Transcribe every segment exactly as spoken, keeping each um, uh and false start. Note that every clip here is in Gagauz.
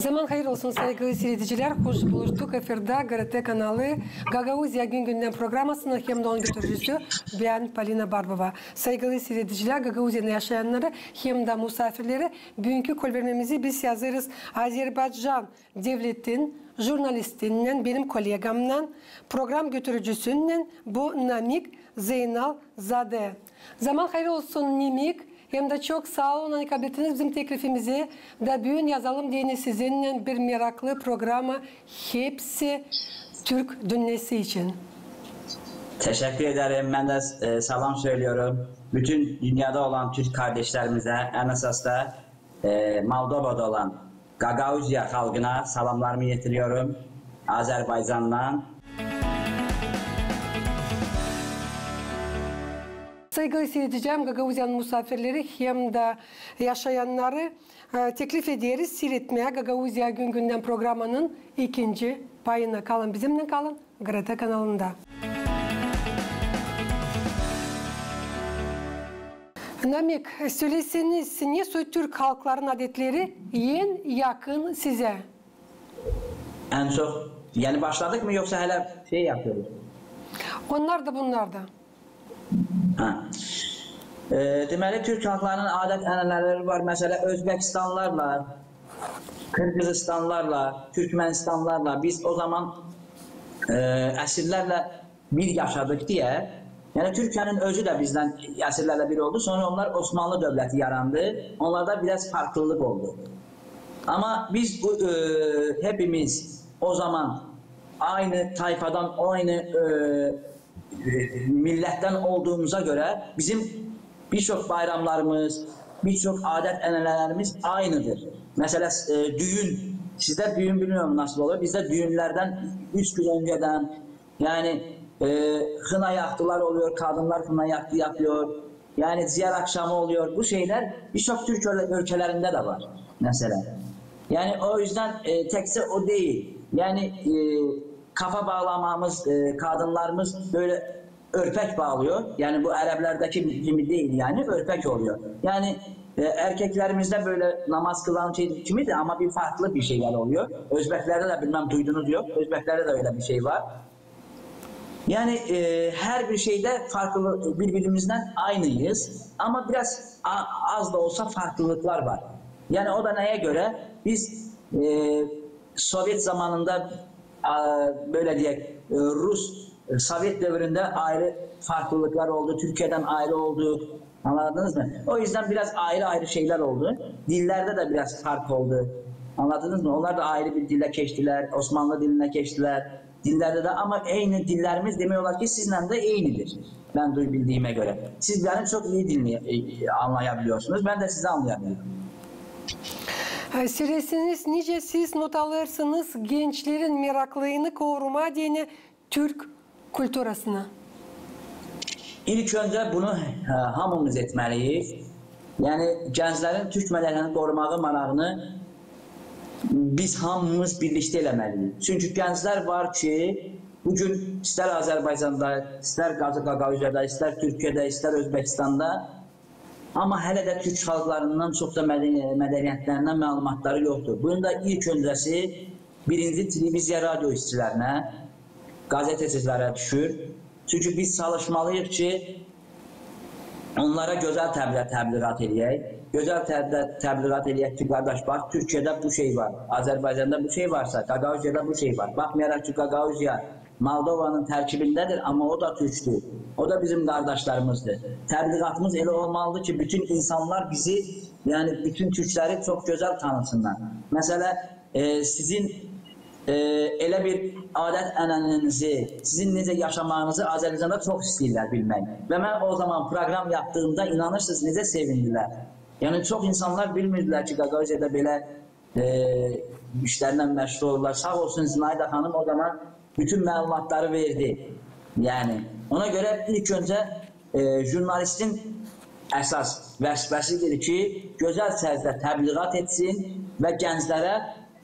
Zaman hayır olsun, saygılı siiredicilär. Hoş buluştuk. Efirdä GRT kanalı, Gagauziya gün-gündän programasının hem dä onun götürücüsü bän, Polina Barbova. Saygılı siiredicilär, Gagauziyanın yaşayannarı hem dä musaafirleri, büünkü kolbermemizi biz yazêrız Azerbaycan devletin jurnalistinnän, benim kolegamnan, program götürücüsünnän, bu Namik Zeynalzade. Zaman hayır olsun, Namik, hem dä çok saa olun, ani kablettiniz bizim teklifimizi. Da büün yazalım deyni sizinnän bir meraklı programa hepsi türk dünnesi için. Teşekkür ederim. Ben de e, selam söylüyorum. Bütün dünyada olan Türk kardeşlerimize, en esas da e, Moldova'da olan Gagauziya halkına salamlarımı getiriyorum. Azerbaycan'dan. Saygılı siiredicilär, Gagauziyanın musaafirleri hem dä yaşayannarı, e, teklif ederiz siiretmää Gagauziya gün-gündän programanın ikinci payını. Kalın bizimnän, kalın GRT kanalında. Namik, söläseniz, nesoy türk halkların adetleri en yakın sizä? En çok, yani başladık mı yoksa hala şey yapıyoruz? Onnar da, bunnar da. Ha. E, deməli, türk halklarının adət-ənənələri var. Məsələn, Özbəkistanlarla, Qırğızıstanlarla, Türkmenistanlarla biz o zaman e, əsrlərlə bir yaşadıq deyə, yəni Türkiyənin özü də bizdən əsrlərlə bir oldu. Sonra onlar Osmanlı dövləti yarandı. Onlarda biraz farklılıq oldu. Amma biz bu, e, hepimiz o zaman aynı tayfadan, aynı e, e, millətdən olduğumuza görə bizim bir çox bayramlarımız, bir çox adət-ənənələrimiz aynıdır. Məsələn, e, düyün, sizdə düyün bilmirəm nasıl olur, bizdə düyünlərdən üç gün öncədən, yəni, e, xına yaxtılar oluyor, qadınlar xına yaxtı yapıyor, yəni ciyər axşamı oluyor. Bu şeylər bir çox türk öl-, ölkələrində də var, məsələn. Yəni o yüzdən e, təkcə o deyil, yəni e, kafa bağlamamız, e, kadınlarımız böyle örpek bağlıyor. Yani bu Araplardaki gibi değil yani, örpek oluyor. Yani e, erkeklerimizde böyle namaz kılan şey kimidir ama bir farklı bir şeyler oluyor. Özbeklerde de bilmem duydunuz yok. Özbeklerde de öyle bir şey var. Yani e, her bir şeyde farklı, birbirimizden aynıyız ama biraz a- az da olsa farklılıklar var. Yani o da neye göre? Biz e, Sovyet zamanında a, böyle diye e, Rus e, Sovyet devrinde ayrı farklılıklar oldu. Türkiye'den ayrı oldu. Anladınız mı? O yüzden biraz ayrı ayrı şeyler oldu. Dillerde de biraz fark oldu. Anladınız mı? Onlar da ayrı bir dile geçtiler. Osmanlı diline geçtiler. Dillerde de ama aynı dillerimiz demek olarak ki sizle de aynıdır. Ben duy bildiğime göre. Siz benim çok iyi dilini e, anlayabiliyorsunuz. Ben de sizi anlayabiliyorum. Söläseniz, nicä siz not alêrsınız gençlerin meraklıını korumaa deyni türk kulturasını? İlk öncə bunu e, hamımız etməliyik. Yəni gənclərin türk mədəniyyətini qorumağı marağını biz hamımız birlikdə eləməliyik. Çünki gənclər var ki, bu gün istər Azərbaycanda, istər Qaqauziyada, istər Türkiyədə, istər Özbəkistanda, amma hələ də türk xalqlarından, çox da mədəni- mədəniyyətlərindən məlumatları yoxdur. Bunun da ilk öncəsi birinci televiziya, radio işçilərinə, qəzetçilərə düşür. Çünki biz çalışmalıyıq ki, onlara gözəl təbli- təbliğat eləyək. Gözəl təbli- təbliğat eləyək ki, qardaş, bax, Türkiyədə bu şey var, Azərbaycanda bu şey varsa, Qaqauziyada bu şey var. Baxmayaraq ki, Qaqauziya Moldovanın tərkibindədir, amma o da türkdür. O da bizim qardaşlarımızdır. Təbliğatımız elə olmalıdır ki, bütün insanlar bizi, yəni bütün türkləri çox gözəl tanısınlar. Məsələ, e, sizin e, elə bir adət-ənənənizi, sizin necə yaşamağınızı Azərbaycanda çox istəyirlər bilmək. Və mən o zaman proqram yaptığımda, inanırsınız, necə sevindilər. Yəni çox insanlar bilmirdilər ki, Qaqauziyada belə e, işlərlə məşğul olurlar. Sağ olsun Zinaida xanım, o zaman bütün məlumatları verdi. Yəni ona görə ilk öncə e, jurnalistin əsas vəzifəsidir ki, gözəl tərzdə təbliğat etsin və gənclərə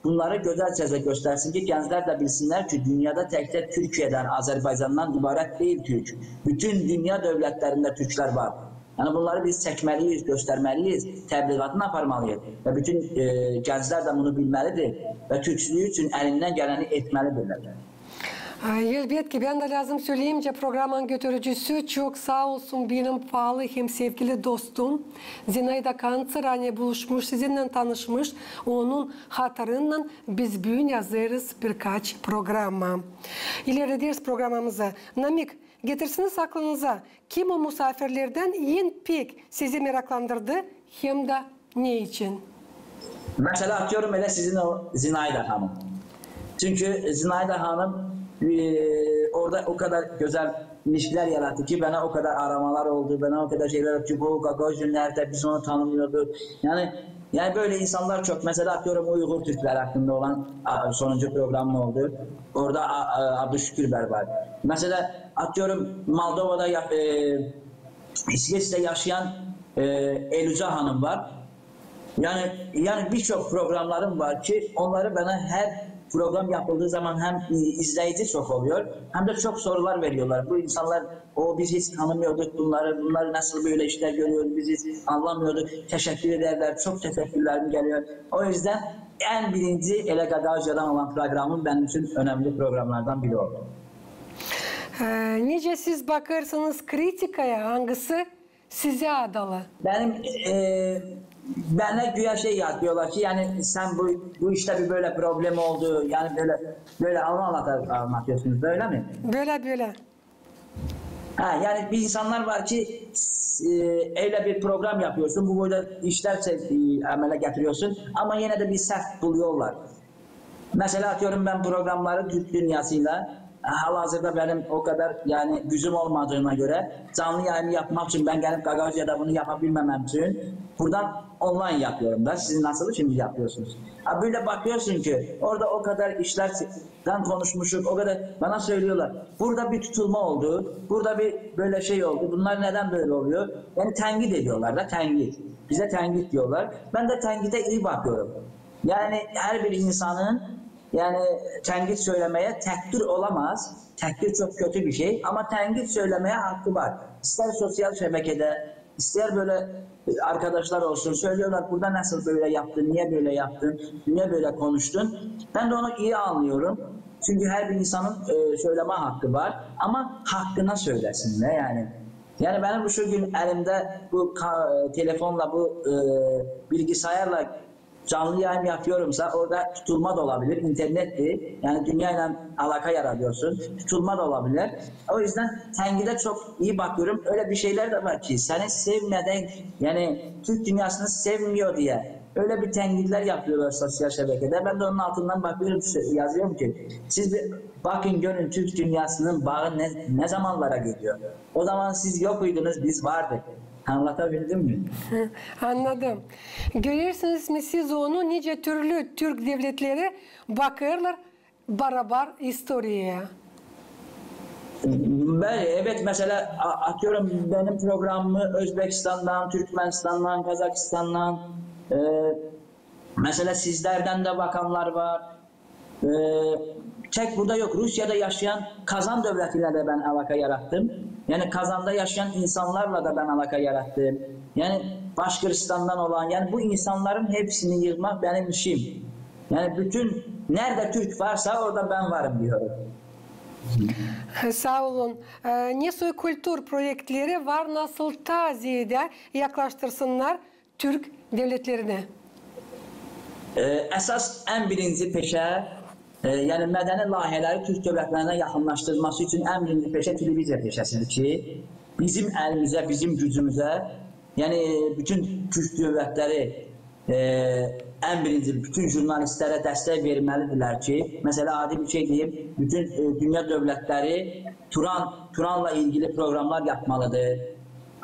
bunları gözəl tərzdə göstərsin ki, gənclər də bilsinlər ki, dünyada təkcə Türkiyədən, Azərbaycandan ibarət deyil türk. Bütün dünya dövlətlərində türklər var. Yani bunları biz çekmeliyiz, göstermeliyiz, tebligatını aparmalıyız. Ve bütün e, gençler de bunu bilmelidir ve Türkçülüğü için elinden geleni etmelidirler. Elbetki, bän dä lääzım söleyim, programanın götürücüsü, çok saa olsun, benim paalı hem sevgili dostum Zinaida Kanţer, ani buluşmuş, sizinnän tanışmış, onun hatırınnan biz büün hazırız birkaç programa. İlerideriz programamızı. Namik, getirsiniz aklınıza, kim o musaafirlerdän en pek sizi meraklandırdı hem dä ne için? Mesela atıyorum, öyle sizin o Zinaida hanım. Çünkü Zinaida hanım e, orada o kadar güzel ilişkiler yarattı ki, bana o kadar aramalar oldu, bana o kadar şeyler oldu ki, bu Gagauzya nerede, biz onu tanımıyorduk. Yani yani böyle insanlar çok. Mesela atıyorum, Uygur Türkleri hakkında olan a, sonuncu programım oldu. Orada a, a, Abdülşükür Berbar. Mesela atıyorum, Moldova'da ya, e, İsveç'te yaşayan e, Eluca Hanım var. Yani yani birçok programlarım var ki, onları bana her program yapıldığı zaman hem izleyici çok oluyor, hem de çok sorular veriyorlar. Bu insanlar, o biz hiç tanımıyorduk bunları, bunlar nasıl böyle işler görüyor, biz hiç anlamıyorduk. Teşekkür ederler, çok teşekkürlerim geliyor. O yüzden en birinci ele Gagauzya'dan olan programım benim için önemli programlardan biri oldu. E, nicä siz bakêrsınız kritikaya, angısı sizä adalı? Benim e, bana güya şey yazıyorlar ki, yani sen bu bu işte bir böyle problem oldu, yani böyle böyle onu anlatır, anlatıyorsunuz, öyle mi? Bölä bölä. Ha, yani bir insanlar var ki e, öyle bir program yapıyorsun, bu böyle işler e, emele getiriyorsun, ama yine de bir sert buluyorlar. Mesela atıyorum, ben programları Türk dünyasıyla, hal-hazırda benim o kadar yani gücüm olmadığına göre canlı yayını yapmak için ben gelip Gagauziya'da bunu yapabilmemem için buradan online yapıyorum da, sizin nasıl şimdi yapıyorsunuz? Ha, böyle bakıyorsun ki orada o kadar işlerden konuşmuşuk, o kadar bana söylüyorlar. Burada bir tutulma oldu, burada bir böyle şey oldu. Bunlar neden böyle oluyor? Yani tenkit ediyorlar da, tenkit. Bize tenkit diyorlar. Ben de tenkite iyi bakıyorum. Yani her bir insanın yani tenkit söylemeye, tekdir olamaz. Tekdir çok kötü bir şey ama tenkit söylemeye hakkı var. İster sosyal şebekede, ister böyle arkadaşlar olsun, söylüyorlar, burada nasıl böyle yaptın, niye böyle yaptın, niye böyle konuştun? Ben de onu iyi anlıyorum. Çünkü her bir insanın e, söyleme hakkı var ama hakkına söylesin de yani. Yani benim bu şu gün elimde bu ka- telefonla, bu e, bilgisayarla canlı yayın yapıyorumsa orada tutulma da olabilir, internettir. Yani dünyayla alaka yaratıyorsun, tutulma da olabilir. O yüzden tenkide çok iyi bakıyorum. Öyle bir şeyler de var ki seni sevmeden, yani Türk dünyasını sevmiyor diye öyle bir tenkitler yapıyorlar sosyal şebekede. Ben de onun altından bakıyorum, yazıyorum ki siz bir bakın, görün Türk dünyasının bağı ne, ne zamanlara gidiyor. O zaman siz yok muydunuz, biz vardık. Anlatabildim mi? Annadım. Görersiniz mi siz onu, nicä türlü türk devletleri bakêrlar barabar istoriyaya? Bəli, evet, mesela a- atıyorum, benim programımı Özbekistan'dan, Türkmenistan'dan, Kazakistan'dan, e, mesela sizlerden de bakanlar var. E, tek burada yok, Rusya'da yaşayan Kazan devletiyle de ben alaka yarattım. Yani Kazan'da yaşayan insanlarla da ben alaka yarattım. Yani Başkırstan'dan olan, yani bu insanların hepsini yığmak benim işim. Yani bütün nerede Türk varsa orada ben varım diyorum. Saa olun. E, ne soy kultur proektleri var, nasıl taa zeedä yaklaştırsınnar türk devletlerinä? E, esas en birinci peşe, e, yani medeni layihələri türk dövlətlərinə yaxınlaşdırılması üçün en birinci peşe televiziya peşesidir ki, bizim elimizə, bizim gücümüzə, yəni bütün türk dövlətləri e, en birinci bütün jurnalistlərə dəstək verməlidirlər ki, mesela adi bir şey deyim, bütün e, dünya dövlətləri Turan, Turanla ilgili proqramlar yapmalıdır.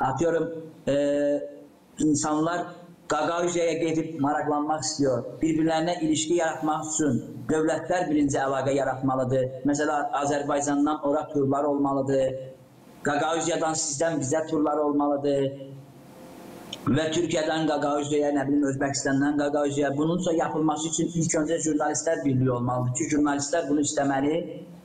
Atıyorum, e, insanlar Qaqauziyaya gedib maraqlanmaq istiyor. Bir-birlərinə ilişki yaratmaq üçün dövlətlər birinci əlaqə yaratmalıdır. Mesela Azərbaycandan ora turlar olmalıdır. Qaqauziyadan sizdən bizə turlar olmalıdır. və Türkiyədən Qaqauziya, nə bilim, Özbəkistandan Qaqauziya. Bunun isə yapılması üçün ilk öncə jurnalistlər birliyi olmalıdır ki, jurnalistlər bunu istəməli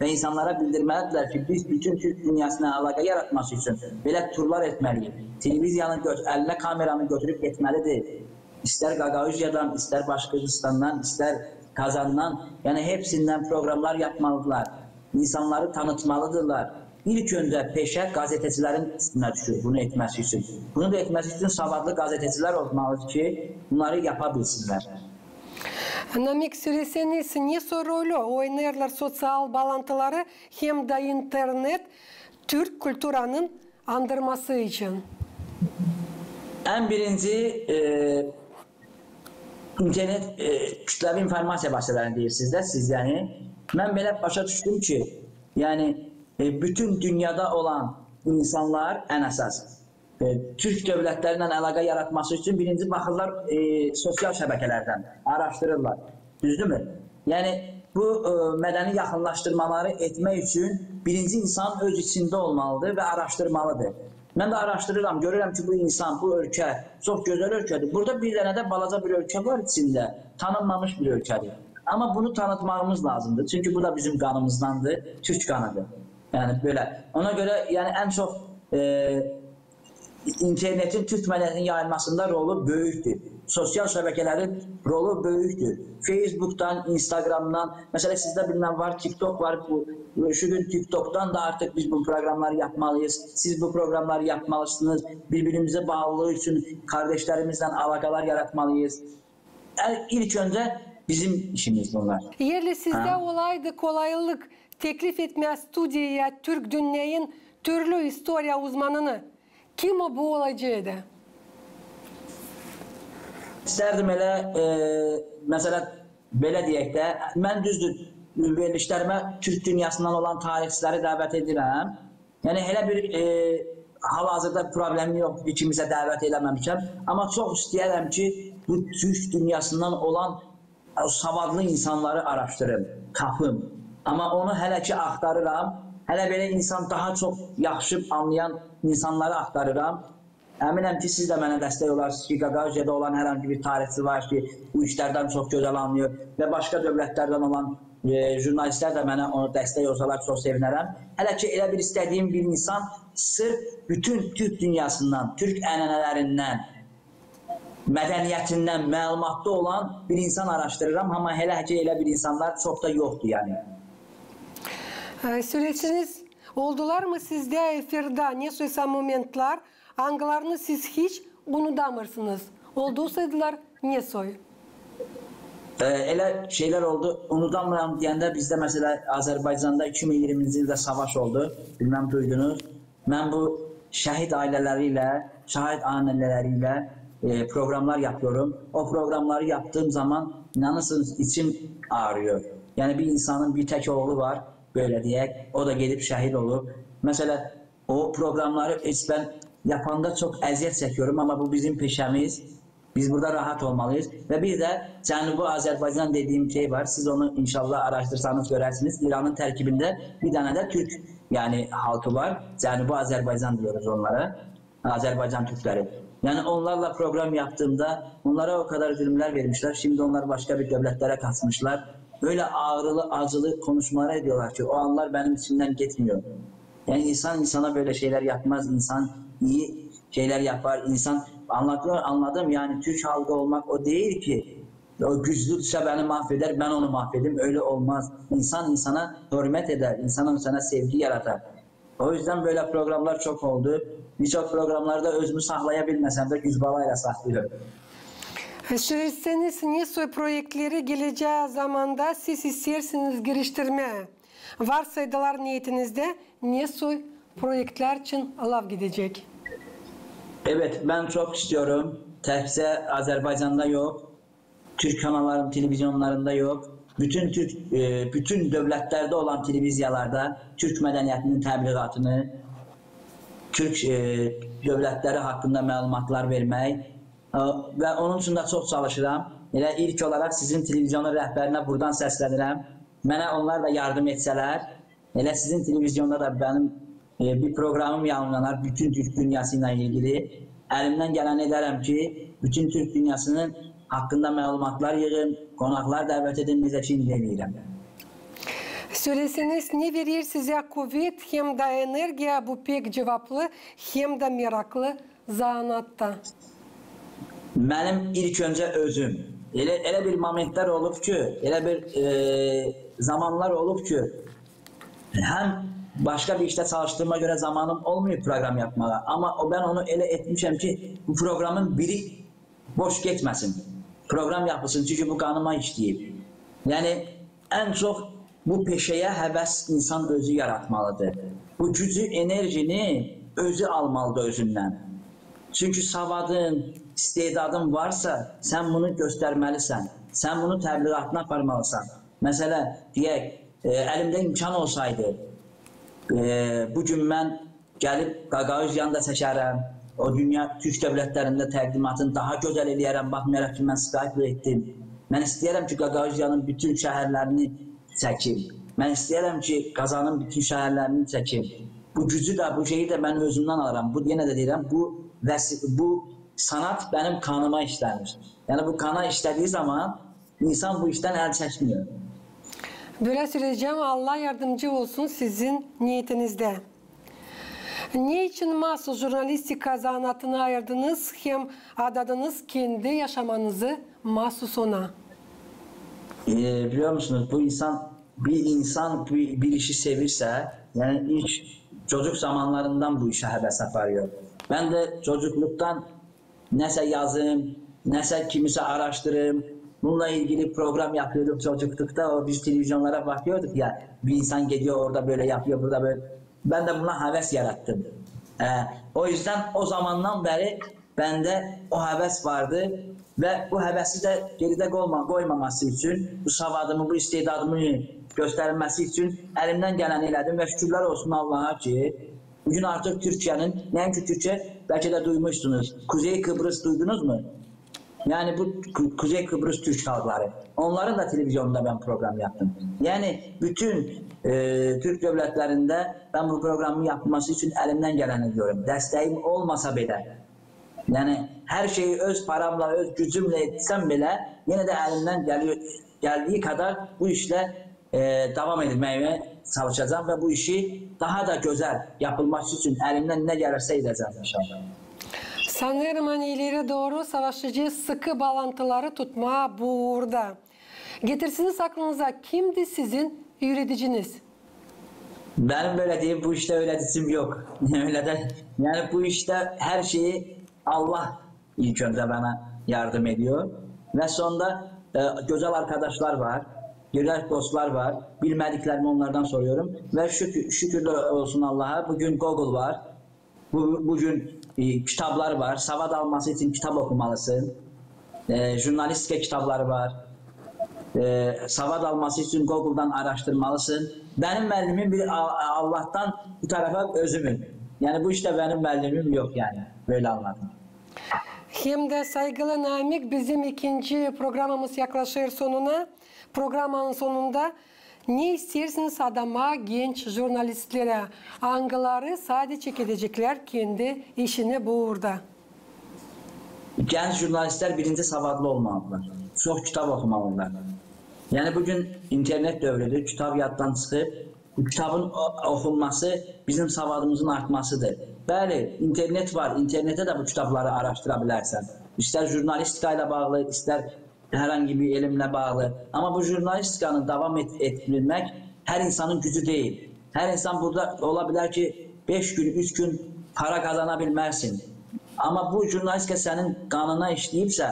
və insanlara bildirməlidirlər ki, biz bütün türk dünyasına əlaqə yaratması üçün belə turlar etməliyik. Televiziyanı gö-, əlinə kameranı götürüb getməlidir. İstər Qaqauziyadan, istər Başqırtıstandan, istər Kazandan, yəni hepsindən proqramlar yapmalıdırlar. İnsanları tanıtmalıdırlar. İlk öncə peşə qazetecilərin üstünə düşür bunu etməsi üçün. Bunu da etməsi üçün savadlı qazetecilər olmalıdır ki, bunları yapa bilsinlər. Namik, sölesenis, nesoy rolü oynêêrlar sosial baalantıları hem dä internet türk kulturanın andırması için? Ən birinci, e, internet, e, kütləvi informasiya vasitələrini deyirsiniz də siz, yəni. Mən belə başa düşdüm ki, yəni, e, bütün dünyada olan insanlar ən əsas, e, türk dövlətləri ilə əlaqə yaratması üçün birinci baxırlar, e, sosial şəbəkələrdən, araşdırırlar. Düzdürmü? Yəni, bu, e, mədəni yaxınlaşdırmaları etmək üçün birinci insan öz içində olmalıdır və araşdırmalıdır. Mən də araşdırıram, görürəm ki, bu insan, bu ölkə çox gözəl ölkədir. Burada bir dənə də balaca bir ölkə var içində, tanınmamış bir ölkədir. Amma bunu tanıtmağımız lazımdır. Çünki bu da bizim qanımızdandır, türk qanıdır. Yəni, belə. Ona görə, yəni, ən çox, e, internetin türk mədəniyyətinin yayılmasında rolu böyükdür. Sosial şəbəkələrin rolu böyükdür. Facebookdan, Instagramdan, məsələn, sizdə bilməm var, TikTok var. Bu, şu gün TikTokdan da artıq biz bu proqramları yapmalıyıq. Siz bu proqramları yapmalısınız. Bir-birimizə bağlılıq üçün qardaşlarımızla əlaqələr yaratmalıyıq. Ə, ilk öncə bizim işimiz bunlar. Eer sizdä olaydı kolaylıq teklif etmää studiyaya türk dünnäyin türlü istoriya uzmanını, kim o bu olaceydı? İstərdim elə, e, məsələn, belə deyək də, mən düzdür, verilişlərimə türk dünyasından olan tarixçiləri dəvət edirəm. Yəni, elə bir, e, hal-hazırda problemim yoxdur ki, kimisə dəvət eləməmişəm. Amma çox istəyərəm ki, bu türk dünyasından olan o savadlı insanları araşdırım, tapım. Amma onu hələ ki axtarıram. Hələ belə insan, daha çox yaxşı anlayan insanları axtarıram. Əminəm ki, siz də mənə dəstək olarsınız ki, Qaqauziyada olan hər hansı bir tarixçi var ki, bu işlərdən çox gözəl anlayır və başqa dövlətlərdən olan, e, jurnalistlər də mənə onu dəstək olsalar, çox sevinərəm. Hələ ki, elə bir istədiyim bir insan, sırf bütün türk dünyasından, türk ənənələrindən, mədəniyyətindən məlumatlı olan bir insan araşdırıram, amma hələ ki, elə bir insanlar çox da yoxdur, yəni. E, sölesenis, oldular mı sizdä efirdä nesoysa momentlar, angılarını siz hiç unudamêrsınız? Oldusaydılar, nesoy? E, elə şeylər oldu, unudamıram deyəndə bizdə, məsələn, Azərbaycanda iki min iyirminci ildə savaş oldu, bilməm, duydunuz. Mən bu şəhid ailələri ilə, şəhid ailələri ilə, e, proqramlar yapıyorum. O proqramları yaptığım zaman, inanırsınız, içim ağrıyor. Yəni, bir insanın bir tək oğlu var, belə deyək, o da gedib şəhid olub. Məsələn, o proqramları heç mən yapanda çox əziyyət çəkiyorum, amma bu bizim peşəmiz. Biz burada rahat olmalıyıq. Və bir də Cənubi Azərbaycan dediyim şey var. Siz onu inşallah araştırsanız görərsiniz. İranın tərkibində bir dənə də türk, yəni, halkı var. Cənubi Azərbaycan deyirik onlara. Azərbaycan türkləri. Yəni, onlarla proqram yaptığımda onlara o kadar zulümlər vermişlər. Şimdi onlar başqa bir dövlətlərə qaçmışlar. Öyle ağrılı, acılı konuşmalar ediyorlar ki, o anlar benim içimden gitmiyor. Yəni, insan insana böyle şeylər yapmaz, insan iyi şeylər yapar, insan anlatıyor, anladım. Yəni, türk halkı olmaq o deyil ki, o güclüdürsə bəni məhv edər, mən onu məhv edim, öyle olmaz. İnsan insana hörmət edər, insan insana sevgi yaratar. O yüzden böyle proqramlar çox oldu. Bir çox proqramlarda özümü saxlaya bilməsəm də, gücbala ilə saxlayıram. Sölesenis, nesoy proektleri gelecää zamanda siz isteersiniz giriştirmää? Varsaydılar neetinizdä, nesoy proektlär için laf gidecek? Evet, mən çox istiyorum. Təkcə Azərbaycanda yox, türk kanalların televizionlarında yox, bütün türk, e, bütün dövlətlərdə olan televiziyalarda türk mədəniyyətinin təbliğatını, türk, e, dövlətləri haqqında məlumatlar vermək, e, və onun üçün də çox çalışıram. Elə ilk olaraq sizin televizionun rəhbərinə buradan səslənirəm. Mənə onlar da yardım etsələr, elə sizin televizionda da mənim, e, bir proqramım yayınlanar bütün türk dünyası ilə ilgili. Elimden geleni ederim ki, bütün Türk dünyasının hakkında malumatlar yığım, konaklar davet edim, bizä şindi deyirem. Söläseniz, ne verir sizä kuvet hem dä energiya bu pek cuvaplı hem dä meraklı zanaatta? Benim ilk öncä özüm. Elä, elä bir momentler olub ki, elä bir e, zamanlar olub ki, hem başka bir iştä çalıştığıma görä zamanım olmuyor program yapmağa. Ama o, ben onu elä etmişem ki, bu programın biri boş geçmesin. Program yapılsın, çünkü bu kanıma işleyip. Yani en çok bu peşeyä heves insan özü yaratmalıdır. Bu gücü, enerjini özü almalıdır özündän. Çünkü savadın, istedadın varsa, sen bunu göstermelisin. Sen bunu tebliğatına aparmalısan. Mesela, deyek, e, elimde imkan olsaydı, e, bugün ben gelip Gagauz yanında seçerim. O dünya Türk devletlerinde takdimatını daha gözəl eləyərəm. Baxmayaraq ki, ben Skype ettim. Ben isteyerəm ki, Gagauziyanın bütün şehirlerini çekim. Ben isteyerəm ki, Kazanın bütün şehirlerini çekim. Bu gücü de, bu şeyi de ben özümden alırım. Bu, yine de deyirəm, bu, bu sanat benim kanıma işlemiş. Yani bu kana işlediği zaman insan bu işten el çekmiyor. Bölä söleyecäm, Allah yardımcı olsun sizin niyetinizdä. Ne için masu jurnalistika zanaatını ayırdınız hem adadınız kendi yaşamanızı masu ona? E, biliyor musunuz, bu insan, bir insan bir, bir işi sevirse, yani ilk çocuk zamanlarından bu işe heves aparıyor. Ben de çocukluktan nəsə yazım, nəsə kimisə araştırım, bununla ilgili program yapıyordum çocukluqta. O biz televizyonlara bakıyorduk ya, bir insan gidiyor orada böyle yapıyor, burada böyle. Ben de buna heves yarattım. E, o yüzden o zamandan beri bende o heves vardı ve bu hevesi de geride koyma, koymaması için, bu savadımı, bu istedadımı göstermesi için elimden geleni eledim ve şükürler olsun Allaha ki, bugün artık Türkiye'nin, ne ki Türkiye, belki de duymuşsunuz, Kuzey Kıbrıs duydunuz mu? Yani bu Ku- Kuzey Kıbrıs Türk halkları. Onların da televizyonunda ben program yaptım. Yani bütün e, Türk devletlerinde ben bu programın yapılması için elimden geleni ediyorum. Desteğim olmasa bile, yani her şeyi öz paramla, öz gücümle etsem bile, yine de elimden geliyor, geldiği kadar bu işle e, devam etmeye çalışacağım ve bu işi daha da güzel yapılması için elimden ne gelirse edeceğim inşallah. Sanırım, ani ileri dooru savaşacez sıkı baalantıları tutmaa bu uurda. Getirsiniz aklınıza, kimdi sizin üürediciniz? Benim böyle deyim, bu işte üüredicim yok. Öyle de, yani bu işte her şeyi Allah ilk önce bana yardım ediyor. Ve sonda e, güzel arkadaşlar var, güzel dostlar var. Bilmediklerimi onlardan soruyorum. Ve şükür, şükürler olsun Allah'a, bugün Google var. Bu, bugün e, kitaplar var. Savad alması için kitap okumalısın. E, jurnalistika kitapları var. E, savad alması için Google'dan araştırmalısın. Benim müellimim bir A- Allah'tan bu tarafa özümüm. Yani bu işte benim müellimim yok yani. Böyle anladım. Hem dä saygılı Namik, bizim ikinci programamız yaklaşêr sonuna. Programanın sonunda ne isteersiniz adamaa genç jurnalistlerä, angıları sade çekecekler kendi işini bu uurda? Genç jurnalistler birinci savadlı olmalıdırlar. Çok kitap okumalıdırlar. Yani bugün internet dövrüdür, kitap yattan çıkıp, bu kitabın o- okunması bizim savadımızın artmasıdır. Bəli, internet var, internete de bu kitapları araştıra bilersen. İster jurnalistika ile bağlı, ister herhangi bir elimle bağlı. Ama bu jurnalistikanı devam et- ettirmek her insanın gücü değil. Her insan burada ola bilər ki, beş gün, üç gün para kazana bilmezsin. Ama bu jurnalistika senin kanına işleyipse,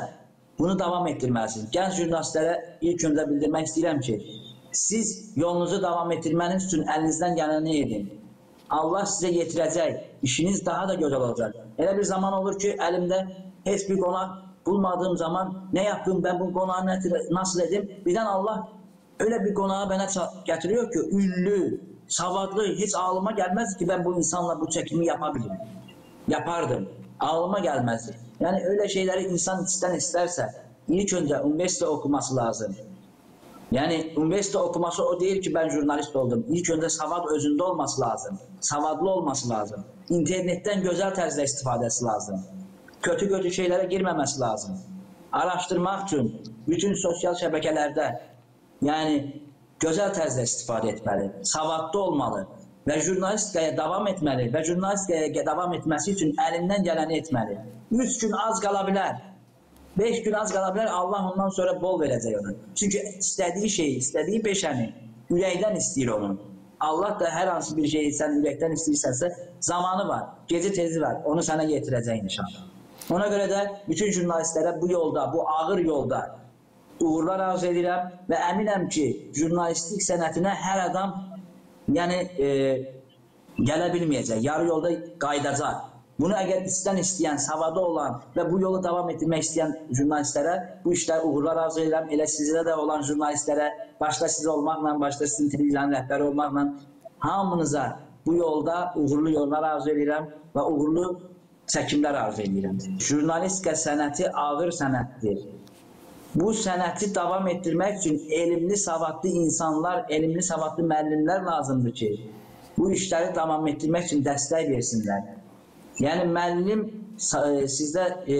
bunu devam ettirmelisin. Genç jurnalistlere ilk önce bildirmek istedim ki, siz yolunuzu devam ettirmeniz için elinizden geleni edin. Allah size yetirecek, işiniz daha da güzel olacak. Öyle bir zaman olur ki, elimde hiçbir konak bulmadığım zaman ne yapayım, ben bu konağı ne- nasıl edeyim? Birden Allah öyle bir konağı bana ça- getiriyor ki, ünlü, savadlı, hiç ağlıma gelmez ki ben bu insanla bu çekimi yapabilirim. Yapardım. Ağlıma gelmezdi. Yani öyle şeyleri insan içten isterse, ilk önce üniversite okuması lazım. Yani üniversite okuması o değil ki ben jurnalist oldum. İlk önce savad özünde olması lazım. Savadlı olması lazım. İnternetten güzel tarzda istifadesi lazım. kötü-kötü şeylerə girməməsi lazım. Araşdırmaq üçün bütün sosial şəbəkələrdə, yəni, gözəl tərzdə istifadə etməli, savadlı olmalı və jurnalistikaya davam etməli və jurnalistikaya davam etməsi üçün əlindən gələni etməli. Üç gün az qala bilər, beş gün az qala bilər, Allah ondan sonra bol verəcək ona. Çünki istədiyi şeyi, istədiyi peşəni ürəkdən istəyir onun. Allah da hər hansı bir şeyi sən ürəkdən istəyirsənsə, zamanı var, gecə tezi var, onu sənə yetirəcək inşallah. Ona görə də bütün jurnalistlərə bu yolda, bu ağır yolda uğurlar arzu edirəm və əminəm ki, jurnalistik sənətinə hər adam, yəni, e, gələ bilməyəcək, yarı yolda qayıdacaq. Bunu əgər istən istəyən, savadı olan və bu yolu davam etdirmək istəyən jurnalistlərə bu işdə uğurlar arzu edirəm. Elə sizdə də olan jurnalistlərə, başda siz olmaqla, başda sizin televiziyonun rəhbəri olmaqla hamınıza bu yolda uğurlu yollar arzu edirəm və uğurlu çəkimlər arzu edirəm. Jurnalistika sənəti ağır sənətdir. Bu sənəti davam etdirmək üçün elmli, savadlı insanlar, elmli, savadlı müəllimlər lazımdır ki, bu işləri davam etdirmək üçün dəstək versinlər. Yəni müəllim, sa-, e, sizdə, e,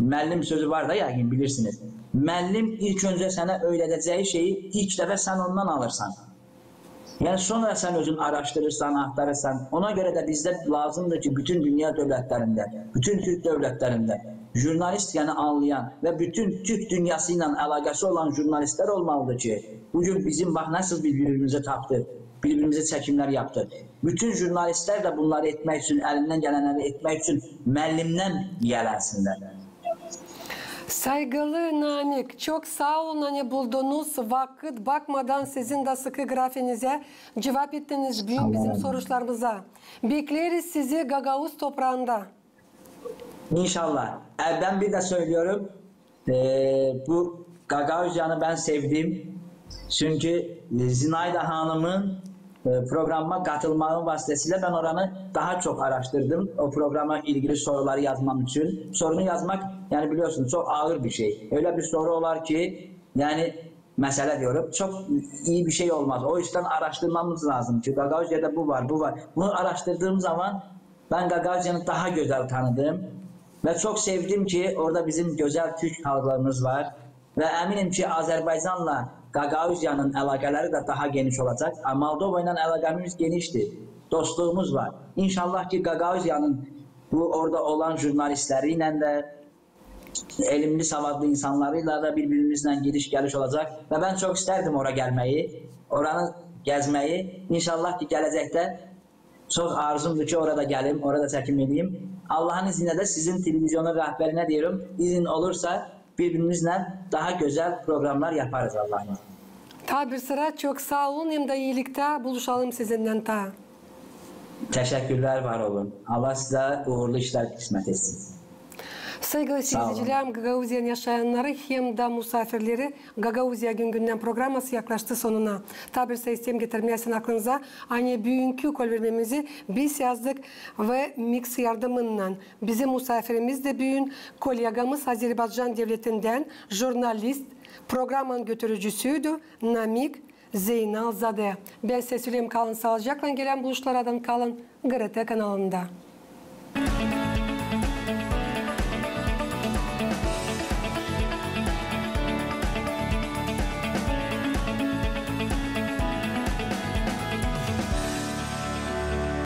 müəllim sözü var da, yəqin bilirsiniz. Müəllim ilk öncə sənə öyrədəcəyi şeyi ilk dəfə sən ondan alırsan. Yəni sonra sən özün araşdırırsan, axtarırsan. Ona görə də bizdə lazımdır ki, bütün dünya dövlətlərində, bütün türk dövlətlərində jurnalistikanı anlayan və bütün türk dünyası ilə əlaqəsi olan jurnalistlər olmalıdır ki, bu gün bizim, bax, nasıl bir-birimizə tapdıq, bir-birimizə çəkimlər yapdıq. Bütün jurnalistlər də bunları etmək üçün, əlindən gələnləri etmək üçün müəllimdən yiyələnsinlər. Sayğılı Namik, çok saa olun, ani buldunuz vakıt, bakmadan sizin da sıkı grafiinizä, cuvap ettiniz büün bizim soruşlarımıza. Bekleriz sizi Gagauz topraanda. İnşallah. E, ben bir de söylüyorum, e, bu Gagauziyanı ben sevdim. Çünkü, e, Zinaida Hanım'ın, e, programıma katılmağım vasıtasıyla ben oranı daha çok araştırdım. O programa ilgili soruları yazmam için. Sorunu yazmak, yani biliyorsun, çok ağır bir şey. Öyle bir soru olar ki, yani mesele diyorum, çok iyi bir şey olmaz. O yüzden araştırmamız lazım ki Gagauziyada bu var, bu var. Bunu araştırdığım zaman ben Gagauziyanı daha gözəl tanıdım ve çok sevdim ki orada bizim gözəl türk halqlarımız var. Və əminəm ki, Azərbaycanla Qaqauziyanın əlaqələri də daha geniş olacaq. A, Moldova ilə əlaqəmiz genişdir, dostluğumuz var. İnşallah ki, Qaqauziyanın bu orada olan jurnalistləri ilə də, elmli, savadlı insanları ilə də bir-birimizlə gediş-gəliş olacaq. Və mən çox istərdim ora gəlməyi, oranı gəzməyi. İnşallah ki, gələcəkdə çox arzumdur ki, orada gəlim, orada çəkim eləyim. Allahın izni ilə də sizin televiziyonun rəhbərinə deyirəm, izin olursa, bir-birimizlə daha gözəl proqramlar yaparız Allahın izni ilə. Taa bir sıra çok saa olun, hem dä iiliktä buluşalım sizinnän taa. Təşəkkürlər, var olun. Allah sizə uğurlu işlər qismət etsin. Sayğılı seyircilär, Gagauziyanın yaşayannarı hem dä musaafirleri Gagauziya güngünnän programması yaklaştı sonuna. Taa bir sıra isteerim getirmää sizin aklınıza, ani büünkü kolvermemizi biz yazdık ve Mix yardımınnan. Bizim musaafirimiz dä büün kollegamız Azerbaycan devletindän, jurnalist, programanın götürücüsüydü Namik Zeynalzade. Bän sizä söleerim, kalın saalıcaklan, gelän buluşmalardan kalın GRT kanalında.